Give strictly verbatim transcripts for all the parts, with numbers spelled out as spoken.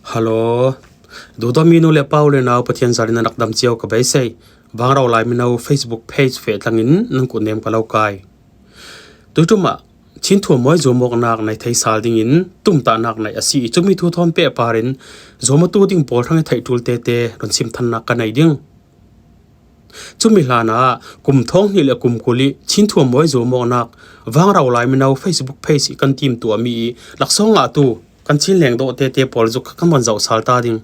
Hello. Duhdawmi nu le pa, u le nau, Pathian zalin a rak dam cio ka beisei. Vangrau Lai Mino Facebook page feh tlangin nan kut nem ka lo kai. Tuiṭum ah Chin thuammawi zuamawknak nei thei sal dingin tumtahnak nei a si i, cumi thu thawn pehpar in zuamawtu ding pawl hrang i theih ṭul tete rawn sim thannak ka nei ding. Cumi hlanah kum thawng hnih le kum kul i Chin thuammawi zuamawknak Vangrau Lai Mino Facebook page i kan timtuahmi i laksawng ngahtu kan Chin lengdawh tete pawl zuk kha kan van zoh sal ta ding.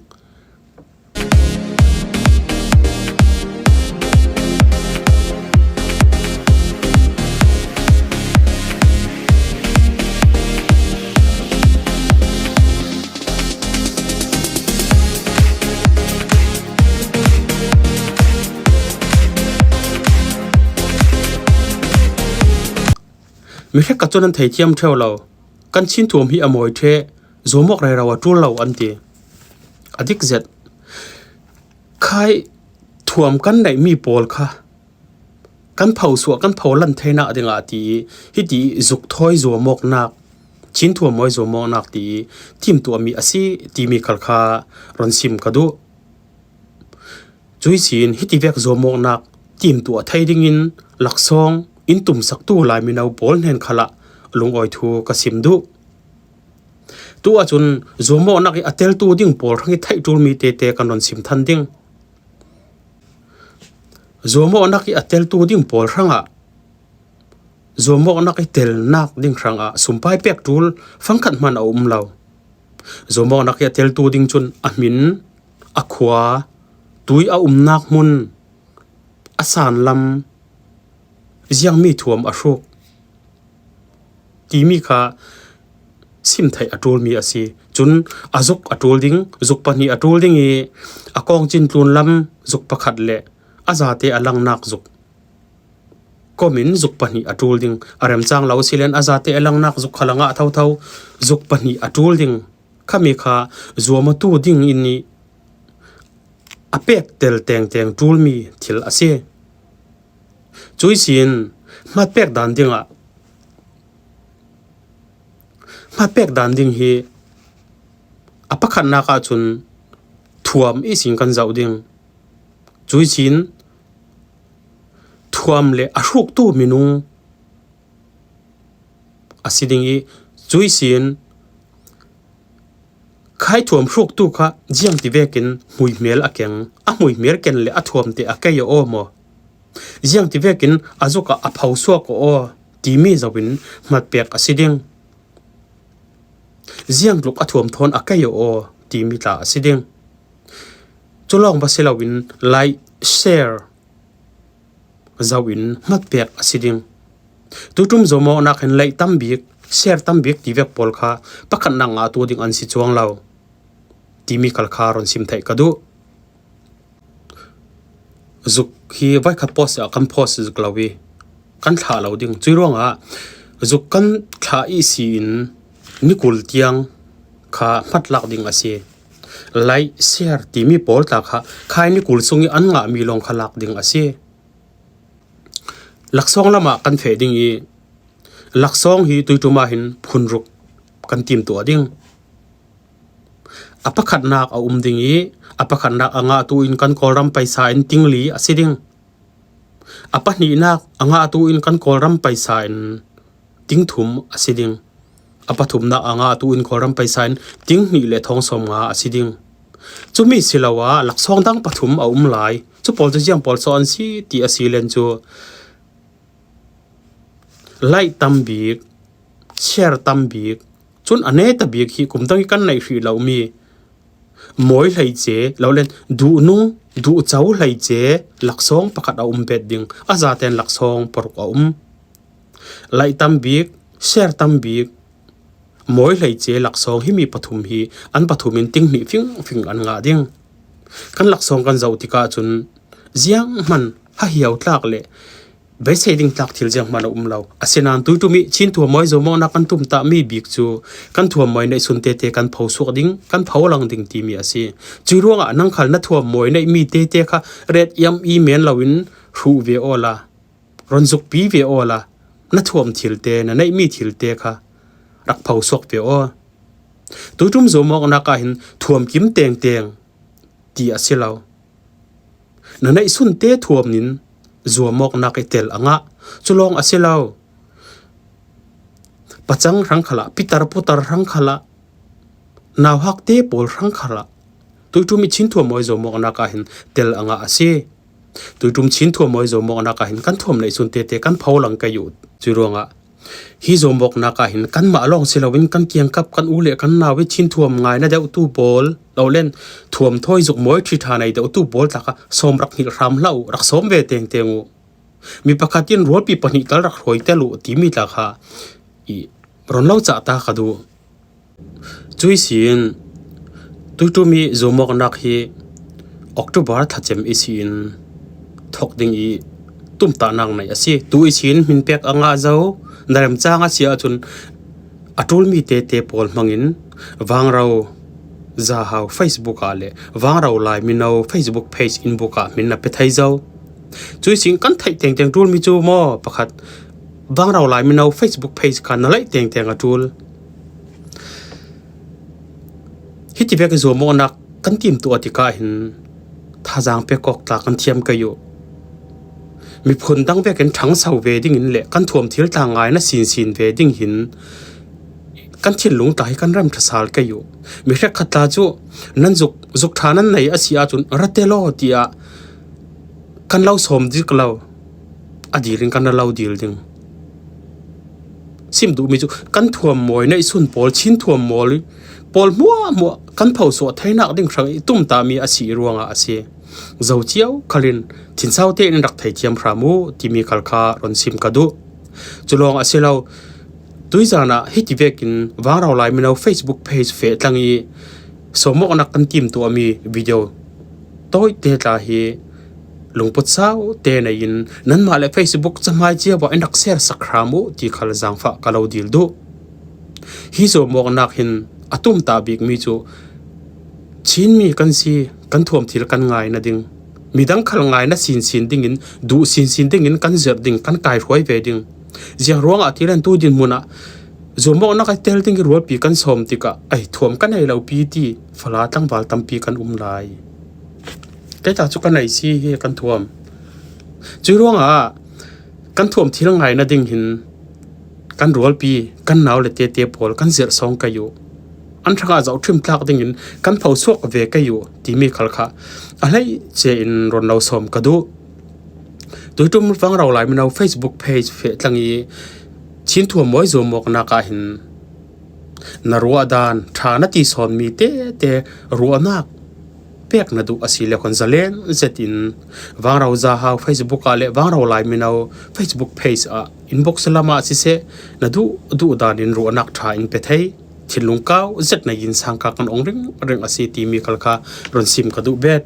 Mi hrekka chuan an thei thiam ṭheu lo. Kan Chin thuam hi a mawi ṭheh, zuamawk rero a ṭul lo an ti. A dik zet. Khai thuam kan neih mi pawl kha kan pho suah, kan pho lan theihna dingah ti i, hiti zuk thawi zuamawknak, Chin thuammawi zuamawknak ti i timtuahmi a si timi khal kha rawn sim ka duh. Cui sin hiti vek zuamawknak timtuah thei dingin laksawng in tumsaktu Lai Mino pawl hnen khalah lungawi thu ka sim duh. Tu ah chun zuamawknak i a teltu ding pawl hrang i theih ṭul mi tete kan rawn sim than ding. Zuamawknak i a teltu ding pawl hrangah zuamawknak i telnak ding hrangah sumpai pek ṭul fangkhat hman a um lo. Zuamawknak i a teltu ding chun a hmin, a khua, tui a umnak hmun, a san lam, ziang mi thuam a hruk timi kha sim theih a ṭul mi a si. Chun a zuk a ṭul ding, zuk pahnih a ṭul ding i a kawng chin tlun lam zuk pakhat leh a zate a langnak zuk kawmin zuk pahnih a ṭul ding. A remchang lo si len a zate a langnak zuk kha langah thotho zuk pahnih a ṭul ding. Khami kha zuamawtu dingin i a pek tel tengteng ṭul mi thil a si. Cui sin hmatpek dan dingah, hmatpek dan ding hi a pakhatnak ah chun thuam i sin kan zoh ding. Cui sin thuam le a hruktu minung a si ding i, cui sin khai thuam hruktu kha ziang ti vekin hmuihmel a keng, a hmuihmel ken le a thuam te a kei a aw maw? Ziang ti vekin a zuk ah a pho suak aw timi zoin hmatpek a si ding. Ziang tluk a thuam thawn a kei aw timi tla a si ding. Chulawng va si loin like, share zoin hmatpek a si ding. Tuiṭum zuamawknak in like tam bik, share tam bik ti vek pawl kha pakhatnak ngahtu ding an si chuang lo timi khal kha rawn sim theih ka duh. Zuk hi voi khat post ah kan post zuk lo i kan thlah lo ding. Cui ruangah zuk kan thlah i si in ni kul tiang kha hmatlak ding a si. Like, share timi pawl tla kha khai ni kul sung i an ngah mi lawng kha lak ding a si. Laksawng lamah kan feh ding i, laksawng hi tuiṭum ah hin phun ruk kan timtuah ding. A pakhatnak a um ding i, a pakhatnak a ngahtu in kan Kawlram paisa in ting li a si ding. A pahnihnak a ngahtu in kan Kawlram paisa in ting thum a si ding. A pathumnak a ngahtu in Kawlram paisa in ting hnih le thawng sawm nga a si ding. Cumi si lo a, laksawng dang pathum a um lai. Chu pawl chu ziang pawl saw an si ti a si len chu, like tam bik, share tam bik, chun a neta bik hi kum dang i kan neih hrih lo mi mawi hleice, lo len duhnung, duhcho hleice laksawng pakhat a um bet ding, a zaten laksawng paruk a um. Like tam bik, share tam bik, mawi hleice laksawng hi mi pathum hi an pathum in ting hnih fingfing an ngah ding. Kan laksawng kan zoh tikah chun ziang hman ha hiau tlak le beisei ding tlak thil ziang hman a um lo. Asinan tuiṭum i Chin thuammawi zuamawknak kan tumtah mi bik chu kan thuammawi neih sun tete kan pho suak ding, kan pho lang ding timi a si. Cui ruangah nang khal na thuammawi neih mi tete kha ret iam i men loin hruh ve awla, rawn zukpi ve awla, na thuam thil te, na neih mi thil te kha rak pho suak ve aw. Tuiṭum zuamawknak ah hin thuam kim tengteng ti a si lo. Na neihsunte thuam nin zuamawknak i tel a ngah. Cu lawng a si lo. Pacang hrang khalah, pitar putar hrang khalah, nauhakte pawl hrang khalah, tuiṭum i Chin thuam mawi zuamawknak ah hin tel a ngah a si. Tuiṭum Chin thuam mawi zuamawknak ah hin kan thuam neihsun tete kan pho lang kei uh. Cuih ruangah hi zuamawknak ah hin kanmah lawng si loin kan kiangkap, kan u le kan nau i Chin thuam ngaina deuhtu pawl, lo len thuam thawi zuk mawi ṭhi ṭha nei deuhtu pawl tlak ah sawm rak hngilh hram hlah uh, rak sawm ve tengteng uh. Mi pakhat in rualpi pahnih tal rak hruai tel uh timi tlak kha i ron lo cah ta ka duh. Cuih sin tuiṭum i zuamawknak hi October thla cem i si in thok ding i tumtahnak nei a si. Tu i sin hmin pek a ngah zo, na remcang a si ahcun a ṭulmi tete pawl hmangin Vangro Zahau Facebook ah le Vangro Lai Mino Facebook page inbox ah hmin na pe thei zo. Cuih sin kan theih tengteng ṭulmi cu maw pakhat, Vangro Lai Mino Facebook page kha na laih tengteng a ṭul. Hiti vek i zuamawknak kan timtuah tikah hin thazaang pek awk tla kan thiam kei uh. Miphun dang vekin ṭhangso ve dingin le kan thuam thil tla ngaina sinsin ve ding hin kan thinlung tla hi kan rem ṭha sal kei uh. Mi hrekkhat tla cu nan zuk, zuk ṭha nan nei a si ahcun ra tel aw tiah kan lo sawm dik lo. A dil in kan ra lo dil ding. Sim duhmi cu kan thuam mawi neihsun pawl, Chin thuam mawi pawl hmuahhmuah kan phosuah theinak ding hrang i tumtahmi a si ruangah a si. Zo cio khalin thinsau tein in rak theithiam hram uh timi khal kha ron sim ka duh. Cu lawng a si lo, tuizan ah hiti vekin Vangro Lai Mino Facebook page feh tlang i sawmawknak kan timtuahmi video tawite tla hi lungput sau te nei in nanmah le Facebook cahmai cio ah in rak share sak hram uh ti khal zaangfah ka lo dil duh. Hi zuamawknak hin a tumtah bikmi cu Chinmi kan si, kan thuam thil kan ngai nading, midang khal ngaina sinsin dingin, duh sinsin dingin kan zirh ding, kan kaihruai ve ding. Ziang ruangah ti len tu dinhmun ah zuamawknak i tel ding i rualpi kan sawm tikah, ai, thuam ka nei lo pi ti fala tlangval tampi kan um lai. Kei tla cu ka nei si hi kan thuam. Cuih ruangah kan thuam thil ngaina ding hin kan rualpi, kan nau le tete pawl kan zirh sawng kei uh. An hrangah zohṭhim tlak dingin kan phosuak ve kei uh timi khal kha a hleice in ron lo sawm ka duh. Tuiṭum Vangro Lai Mino Facebook page feh tlang i Chin thuam mawi zuamawknak ah hin na ruah dan ṭha na ti sawnmi tete ruahnak pek na duh a si le khan zalen zet in Vangro Zahau Facebook ah le Vangro Lai Mino Facebook page ah inbox lam ah siseh, na duh duh dan in ruahnak ṭha in pe thei. Thinlung kau zet na inn sangka kan ong ringring a si timi khal kha ron sim ka duh bet.